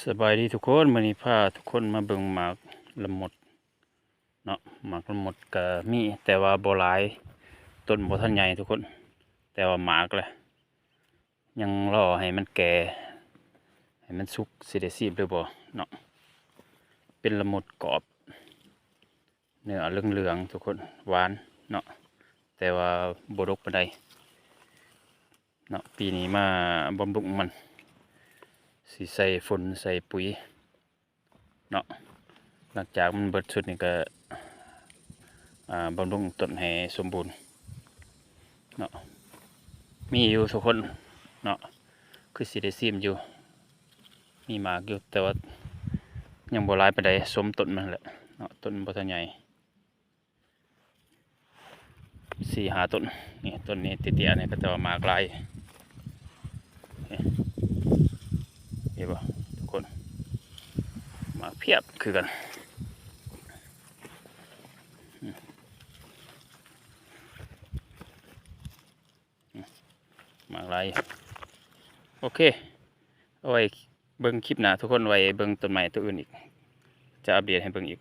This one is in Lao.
ສະບາຍດີທຸກຄົນ, ມື້ນີ້ພາທຸກຄົນມາເບິ່ງໝາກລະມົດເນາະ. ໝາກລະມົດກະມີ ແຕ່ວ່າບໍ່ຫຼາຍ, ຕົ້ນບໍ່ທັນໃຫຍ່ທຸກຄົນ, ແຕ່ວ່າໝາກລະ ຍັງລໍໃຫ້ມັນແກ່ ໃຫ້ມັນສຸກ ຊິໄດ້ຊີມຫຼືບໍ່ເນາະ. ເປັນລະມົດກອບ ເນື້ອເຫຼືອງໆທຸກຄົນ, ຫວານເນາະ, ແຕ່ວ່າບໍ່ດົກປານໃດເນາະ. ປີນີ້ມາບຳລຸງມັນ ຊິໃສ່ຝຸ່ນໃສ່ປຸ໋ຍເນາະ. ຫຼັງຈາກມັນເບິດຊຸດນີ້ກະ ອ່າ ບຳລຸງຕົ້ນໃຫ້ສົມບູນເນາະ. ມີຢູ່ທຸກຄົນເນາະ, ຄືຊິໄດ້ຊີມຢູ່, ມີໝາກຢູ່ ແຕ່ວ່າຍັງບໍ່ຫຼາຍປານໃດ, ສົມຕົ້ນມັນແຫຼະເນາະ, ຕົ້ນມັນບໍ່ທັນໃຫຍ່. ສີ່ຫ້າຕົ້ນ. ນີ້ຕົ້ນນີ້ເຕ້ຍໆນີ້ ກະແຕ່ວ່າໝາກຫຼາຍ. ນີ້ ເຫັນບໍ່ທຸກຄົນ? ໝາກພຽບຄືກັນ. ໝາກຫຼາຍ. ໂອເຄ, ເອົາໄວ້ເບິ່ງຄລິບໜ້າທຸກຄົນ, ໄວ້ເບິ່ງຕົ້ນໄມ້ໂຕອື່ນອີກ, ຈະອັບເດດໃຫ້ເບິ່ງອີກ.